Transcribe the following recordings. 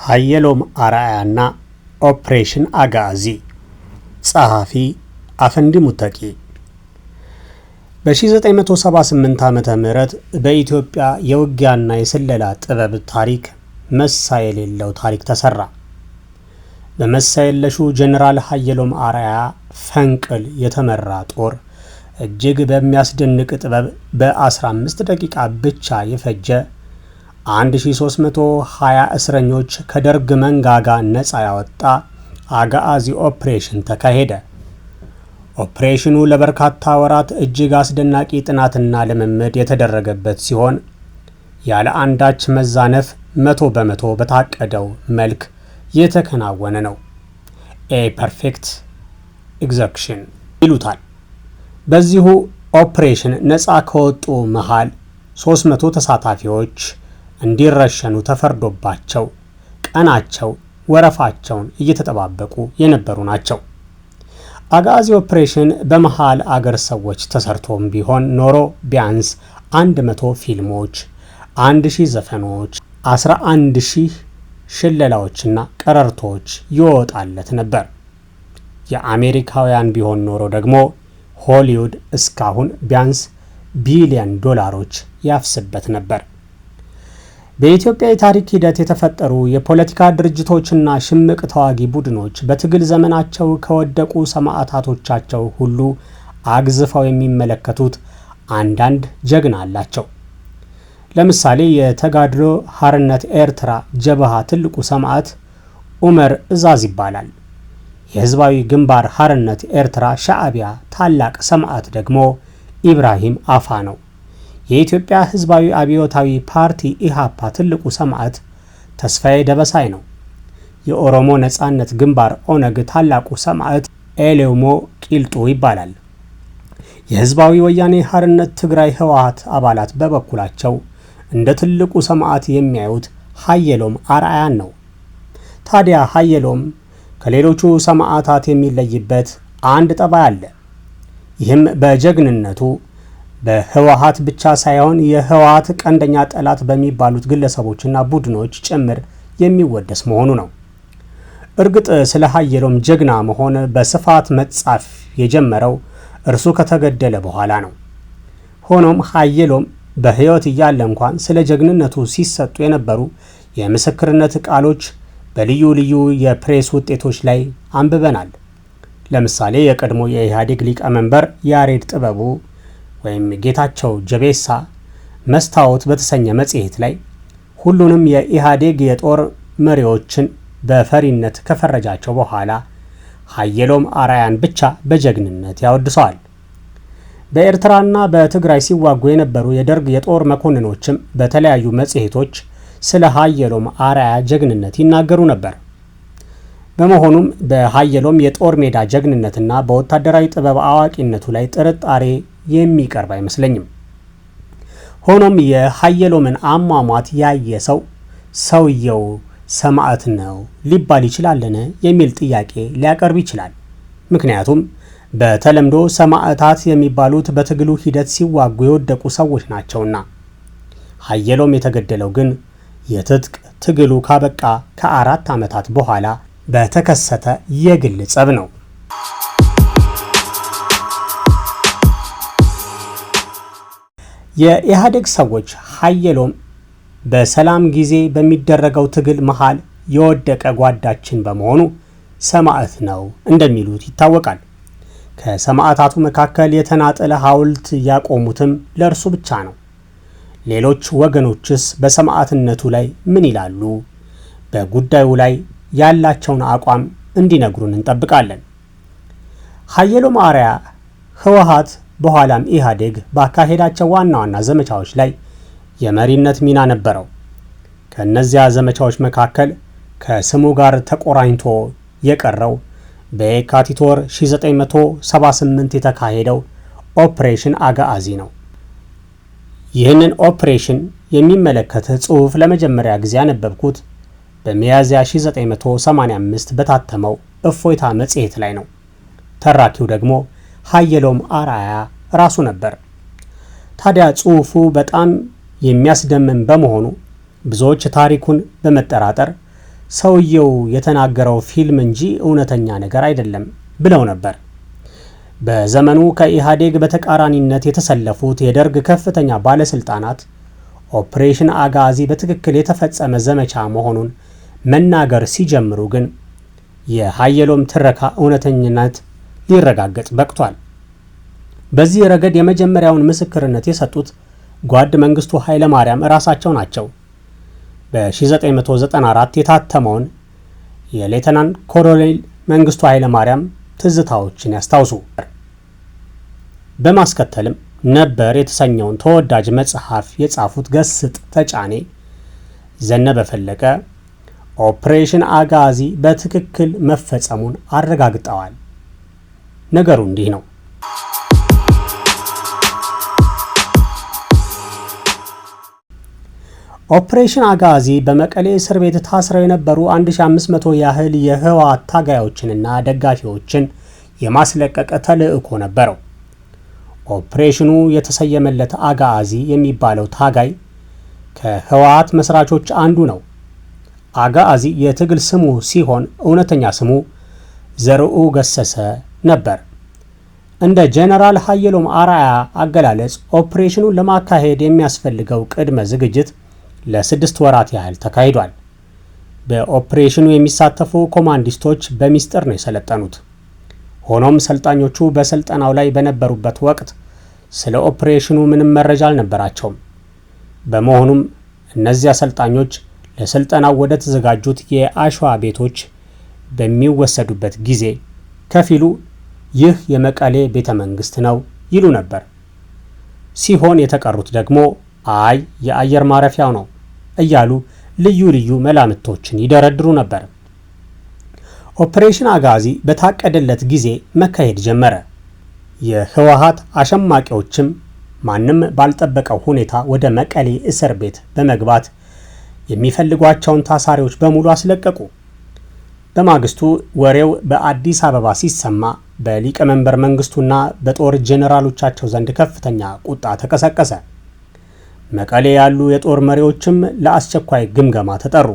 ሀየሎም አርአያና ኦፕሬሽን አጋዚ። ጸሐፊ አፈንዲ ሙተቂ። በ1978 ዓመተ ምህረት በኢትዮጵያ የውጊያና የስለላ ጥበብ ታሪክ መሳ የሌለው ታሪክ ተሰራ። በመሳ የለሹ ጀነራል ሀየሎም አርአያ ፈንቅል የተመራ ጦር እጅግ በሚያስደንቅ ጥበብ በ15 ደቂቃ ብቻ የፈጀ 1320 እስረኞች ከደርግ መንጋጋ ነፃ ያወጣ አጋዚ ኦፕሬሽን ተካሄደ። ኦፕሬሽኑ ለበርካታ ወራት እጅግ አስደናቂ ጥናትና ልምምድ የተደረገበት ሲሆን ያለ አንዳች መዛነፍ 100% በታቀደው መልክ የተከናወነ ነው። A perfect execution ይሉታል። በዚሁ ኦፕሬሽን ነፃ ከወጡ መሃል 300 ተሳታፊዎች እንዲረሸኑ ተፈርዶባቸው ቀናቸው ወረፋቸውን እየተጠባበቁ የነበሩ ናቸው። አጋዚ ኦፕሬሽን በመሃል አገር ሰዎች ተሰርቶም ቢሆን ኖሮ ቢያንስ 100 ፊልሞች፣ 1000 ዘፈኖች፣ 11000 ሽለላዎችና ቀረርቶች ይወጣለት ነበር። የአሜሪካውያን ቢሆን ኖሮ ደግሞ ሆሊውድ እስካሁን ቢያንስ ቢሊዮን ዶላሮች ያፍስበት ነበር። በኢትዮጵያ የታሪክ ሂደት የተፈጠሩ የፖለቲካ ድርጅቶችና ሽምቅ ተዋጊ ቡድኖች በትግል ዘመናቸው ከወደቁ ሰማዕታቶቻቸው ሁሉ አግዝፈው የሚመለከቱት አንዳንድ ጀግና አላቸው። ለምሳሌ የተጋድሎ ሀርነት ኤርትራ ጀብሃ ትልቁ ሰማዕት ኡመር እዛዝ ይባላል። የህዝባዊ ግንባር ሀርነት ኤርትራ ሻዕቢያ ታላቅ ሰማዕት ደግሞ ኢብራሂም አፋ ነው። የኢትዮጵያ ህዝባዊ አብዮታዊ ፓርቲ ኢሃፓ ትልቁ ሰማዕት ተስፋዬ ደበሳይ ነው። የኦሮሞ ነጻነት ግንባር ኦነግ ታላቁ ሰማዕት ኤሌሞ ቂልጡ ይባላል። የህዝባዊ ወያኔ ሀርነት ትግራይ ህወሓት አባላት በበኩላቸው እንደ ትልቁ ሰማዕት የሚያዩት ሀየሎም አርአያን ነው። ታዲያ ሀየሎም ከሌሎቹ ሰማዕታት የሚለይበት አንድ ጠባይ አለ። ይህም በጀግንነቱ በህወሓት ብቻ ሳይሆን የህወሓት ቀንደኛ ጠላት በሚባሉት ግለሰቦችና ቡድኖች ጭምር የሚወደስ መሆኑ ነው። እርግጥ ስለ ሀየሎም ጀግና መሆን በስፋት መጻፍ የጀመረው እርሱ ከተገደለ በኋላ ነው። ሆኖም ሀየሎም በህይወት እያለ እንኳን ስለ ጀግንነቱ ሲሰጡ የነበሩ የምስክርነት ቃሎች በልዩ ልዩ የፕሬስ ውጤቶች ላይ አንብበናል። ለምሳሌ የቀድሞ የኢህአዴግ ሊቀመንበር ያሬድ ጥበቡ ወይም ጌታቸው ጀቤሳ መስታወት በተሰኘ መጽሔት ላይ ሁሉንም የኢህአዴግ የጦር መሪዎችን በፈሪነት ከፈረጃቸው በኋላ ሀየሎም አርአያን ብቻ በጀግንነት ያወድሰዋል። በኤርትራና በትግራይ ሲዋጉ የነበሩ የደርግ የጦር መኮንኖችም በተለያዩ መጽሔቶች ስለ ሀየሎም አርአያ ጀግንነት ይናገሩ ነበር። በመሆኑም በሀየሎም የጦር ሜዳ ጀግንነትና በወታደራዊ ጥበብ አዋቂነቱ ላይ ጥርጣሬ የሚቀርብ አይመስለኝም። ሆኖም የሀየሎምን አሟሟት ያየ ሰው ሰውየው ሰማዕት ነው ሊባል ይችላልን የሚል ጥያቄ ሊያቀርብ ይችላል። ምክንያቱም በተለምዶ ሰማዕታት የሚባሉት በትግሉ ሂደት ሲዋጉ የወደቁ ሰዎች ናቸውና። ሀየሎም የተገደለው ግን የትጥቅ ትግሉ ካበቃ ከ4 ዓመታት በኋላ በተከሰተ የግል ጸብ ነው። የኢህአዴግ ሰዎች ሀየሎም በሰላም ጊዜ በሚደረገው ትግል መሃል የወደቀ ጓዳችን በመሆኑ ሰማዕት ነው እንደሚሉት ይታወቃል። ከሰማዕታቱ መካከል የተናጠለ ሐውልት ያቆሙትም ለእርሱ ብቻ ነው። ሌሎች ወገኖችስ በሰማዕትነቱ ላይ ምን ይላሉ? በጉዳዩ ላይ ያላቸውን አቋም እንዲነግሩን እንጠብቃለን። ሀየሎም አርአያ ህወሓት በኋላም ኢህአዴግ ባካሄዳቸው ዋና ዋና ዘመቻዎች ላይ የመሪነት ሚና ነበረው። ከነዚያ ዘመቻዎች መካከል ከስሙ ጋር ተቆራኝቶ የቀረው በየካቲት ወር 1978 የተካሄደው ኦፕሬሽን አጋዚ ነው። ይህንን ኦፕሬሽን የሚመለከት ጽሑፍ ለመጀመሪያ ጊዜ ያነበብኩት በሚያዝያ 1985 በታተመው እፎይታ መጽሔት ላይ ነው። ተራኪው ደግሞ ሀየሎም አርአያ ራሱ ነበር። ታዲያ ጽሑፉ በጣም የሚያስደምም በመሆኑ ብዙዎች ታሪኩን በመጠራጠር ሰውየው የተናገረው ፊልም እንጂ እውነተኛ ነገር አይደለም ብለው ነበር። በዘመኑ ከኢህአዴግ በተቃራኒነት የተሰለፉት የደርግ ከፍተኛ ባለስልጣናት ኦፕሬሽን አጋዚ በትክክል የተፈጸመ ዘመቻ መሆኑን መናገር ሲጀምሩ ግን የሀየሎም ትረካ እውነተኝነት ሊረጋገጥ በቅቷል። በዚህ ረገድ የመጀመሪያውን ምስክርነት የሰጡት ጓድ መንግስቱ ኃይለ ማርያም ራሳቸው ናቸው። በ1994 የታተመውን የሌተናንት ኮሎኔል መንግስቱ ኃይለ ማርያም ትዝታዎችን ያስታውሱ። በማስከተልም ነበር የተሰኘውን ተወዳጅ መጽሐፍ የጻፉት ገስጥ ተጫኔ፣ ዘነበ ፈለቀ ኦፕሬሽን አጋዚ በትክክል መፈጸሙን አረጋግጠዋል። ነገሩ እንዲህ ነው። ኦፕሬሽን አጋዚ በመቀሌ እስር ቤት ታስረው የነበሩ 1500 ያህል የህወሓት ታጋዮችንና ደጋፊዎችን የማስለቀቅ ተልዕኮ ነበረው። ኦፕሬሽኑ የተሰየመለት አጋዚ የሚባለው ታጋይ ከህወሓት መስራቾች አንዱ ነው። አጋዚ የትግል ስሙ ሲሆን እውነተኛ ስሙ ዘርኡ ገሰሰ ነበር። እንደ ጀነራል ሀየሎም አርአያ አገላለጽ ኦፕሬሽኑን ለማካሄድ የሚያስፈልገው ቅድመ ዝግጅት ለ6 ወራት ያህል ተካሂዷል። በኦፕሬሽኑ የሚሳተፉ ኮማንዲስቶች በሚስጥር ነው የሰለጠኑት። ሆኖም ሰልጣኞቹ በስልጠናው ላይ በነበሩበት ወቅት ስለ ኦፕሬሽኑ ምንም መረጃ አልነበራቸውም። በመሆኑም እነዚያ ሰልጣኞች ለስልጠናው ወደ ተዘጋጁት የአሸዋ ቤቶች በሚወሰዱበት ጊዜ ከፊሉ ይህ የመቀሌ ቤተ መንግስት ነው ይሉ ነበር ሲሆን የተቀሩት ደግሞ አይ የአየር ማረፊያው ነው እያሉ ልዩ ልዩ መላምቶችን ይደረድሩ ነበር። ኦፕሬሽን አጋዚ በታቀደለት ጊዜ መካሄድ ጀመረ። የህወሓት አሸማቂዎችም ማንም ባልጠበቀው ሁኔታ ወደ መቀሌ እስር ቤት በመግባት የሚፈልጓቸውን ታሳሪዎች በሙሉ አስለቀቁ። በማግስቱ ወሬው በአዲስ አበባ ሲሰማ በሊቀመንበር መንግስቱና በጦር ጄኔራሎቻቸው ዘንድ ከፍተኛ ቁጣ ተቀሰቀሰ። መቀሌ ያሉ የጦር መሪዎችም ለአስቸኳይ ግምገማ ተጠሩ።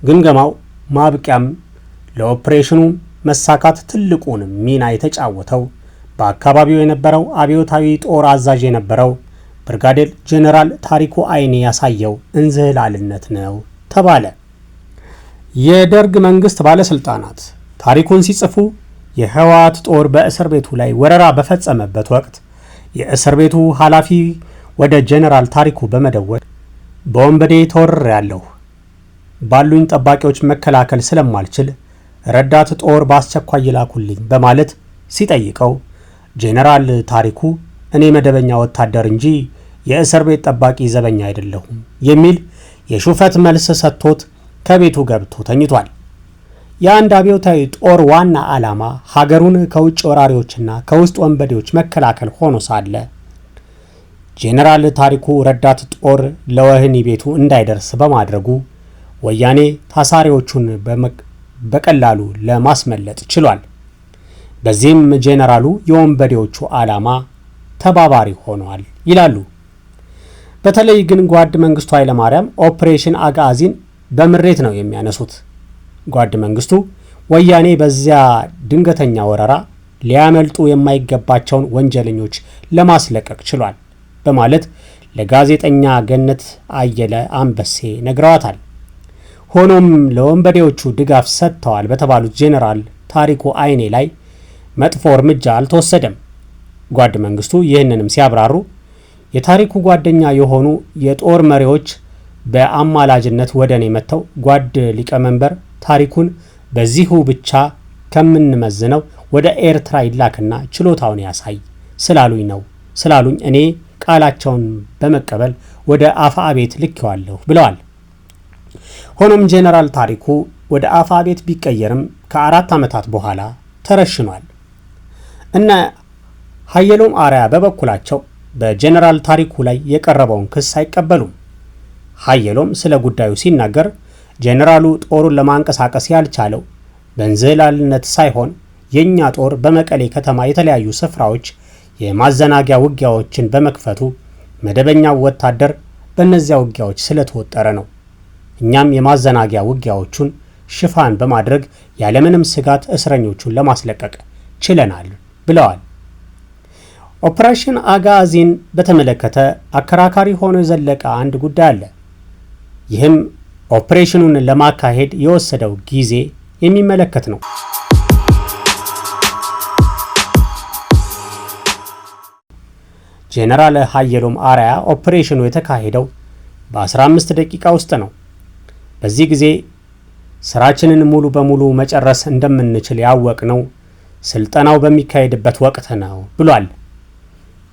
ግምገማው ማብቂያም ለኦፕሬሽኑ መሳካት ትልቁን ሚና የተጫወተው በአካባቢው የነበረው አብዮታዊ ጦር አዛዥ የነበረው ብርጋዴር ጄኔራል ታሪኩ አይኔ ያሳየው እንዝህላልነት ነው ተባለ። የደርግ መንግስት ባለስልጣናት ታሪኩን ሲጽፉ የህወሓት ጦር በእስር ቤቱ ላይ ወረራ በፈጸመበት ወቅት የእስር ቤቱ ኃላፊ ወደ ጄኔራል ታሪኩ በመደወል በወንበዴ ተወርሬያለሁ፣ ባሉኝ ጠባቂዎች መከላከል ስለማልችል ረዳት ጦር በአስቸኳይ ይላኩልኝ በማለት ሲጠይቀው ጄኔራል ታሪኩ እኔ መደበኛ ወታደር እንጂ የእስር ቤት ጠባቂ ዘበኛ አይደለሁም የሚል የሹፈት መልስ ሰጥቶት ከቤቱ ገብቶ ተኝቷል። የአንድ አብዮታዊ ጦር ዋና ዓላማ ሀገሩን ከውጭ ወራሪዎችና ከውስጥ ወንበዴዎች መከላከል ሆኖ ሳለ ጄኔራል ታሪኩ ረዳት ጦር ለወህኒ ቤቱ እንዳይደርስ በማድረጉ ወያኔ ታሳሪዎቹን በቀላሉ ለማስመለጥ ችሏል። በዚህም ጄኔራሉ የወንበዴዎቹ ዓላማ ተባባሪ ሆኗል ይላሉ። በተለይ ግን ጓድ መንግስቱ ኃይለማርያም ኦፕሬሽን አጋዚን በምሬት ነው የሚያነሱት። ጓድ መንግስቱ ወያኔ በዚያ ድንገተኛ ወረራ ሊያመልጡ የማይገባቸውን ወንጀለኞች ለማስለቀቅ ችሏል በማለት ለጋዜጠኛ ገነት አየለ አንበሴ ነግረዋታል። ሆኖም ለወንበዴዎቹ ድጋፍ ሰጥተዋል በተባሉት ጄኔራል ታሪኩ አይኔ ላይ መጥፎ እርምጃ አልተወሰደም። ጓድ መንግስቱ ይህንንም ሲያብራሩ የታሪኩ ጓደኛ የሆኑ የጦር መሪዎች በአማላጅነት ወደ እኔ መጥተው ጓድ ሊቀመንበር ታሪኩን በዚሁ ብቻ ከምንመዝነው ወደ ኤርትራ ይላክና ችሎታውን ያሳይ ስላሉኝ እኔ ቃላቸውን በመቀበል ወደ አፋ ቤት ልኬዋለሁ ብለዋል። ሆኖም ጄኔራል ታሪኩ ወደ አፋ ቤት ቢቀየርም ከ4 ዓመታት በኋላ ተረሽኗል። እነ ሀየሎም አርአያ በበኩላቸው በጄኔራል ታሪኩ ላይ የቀረበውን ክስ አይቀበሉም። ሀየሎም ስለ ጉዳዩ ሲናገር ጄኔራሉ ጦሩን ለማንቀሳቀስ ያልቻለው በእንዝህላልነት ሳይሆን የኛ ጦር በመቀሌ ከተማ የተለያዩ ስፍራዎች የማዘናጊያ ውጊያዎችን በመክፈቱ መደበኛው ወታደር በእነዚያ ውጊያዎች ስለተወጠረ ነው እኛም የማዘናጊያ ውጊያዎቹን ሽፋን በማድረግ ያለምንም ስጋት እስረኞቹን ለማስለቀቅ ችለናል ብለዋል። ኦፕሬሽን አጋዚን በተመለከተ አከራካሪ ሆኖ የዘለቀ አንድ ጉዳይ አለ። ይህም ኦፕሬሽኑን ለማካሄድ የወሰደው ጊዜ የሚመለከት ነው። ጄኔራል ሀየሎም አርአያ ኦፕሬሽኑ የተካሄደው በ15 ደቂቃ ውስጥ ነው። በዚህ ጊዜ ስራችንን ሙሉ በሙሉ መጨረስ እንደምንችል ያወቅነው ስልጠናው በሚካሄድበት ወቅት ነው ብሏል።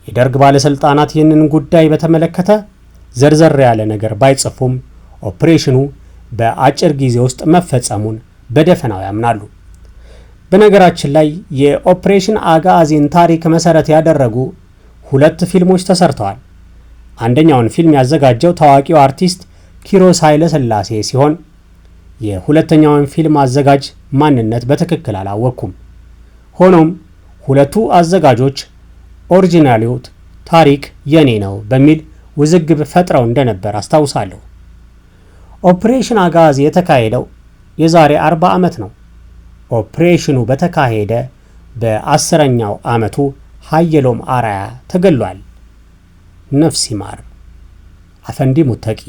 የደርግ ባለስልጣናት ይህንን ጉዳይ በተመለከተ ዘርዘር ያለ ነገር ባይጽፉም ኦፕሬሽኑ በአጭር ጊዜ ውስጥ መፈጸሙን በደፈናው ያምናሉ። በነገራችን ላይ የኦፕሬሽን አጋዚን ታሪክ መሰረት ያደረጉ 2 ፊልሞች ተሰርተዋል። አንደኛውን ፊልም ያዘጋጀው ታዋቂው አርቲስት ኪሮስ ኃይለ ሥላሴ ሲሆን የሁለተኛውን ፊልም አዘጋጅ ማንነት በትክክል አላወቅኩም። ሆኖም ሁለቱ አዘጋጆች original ኡ ታሪክ የኔ ነው በሚል ውዝግብ ፈጥረው እንደነበር አስታውሳለሁ። ኦፕሬሽን አጋዚ የተካሄደው የዛሬ 40 ዓመት ነው። ኦፕሬሽኑ በተካሄደ በ10ኛው ዓመቱ ሀየሎም አርአያ ተገሏል። ነፍስ ይማር። አፈንዲ ሙተቂ።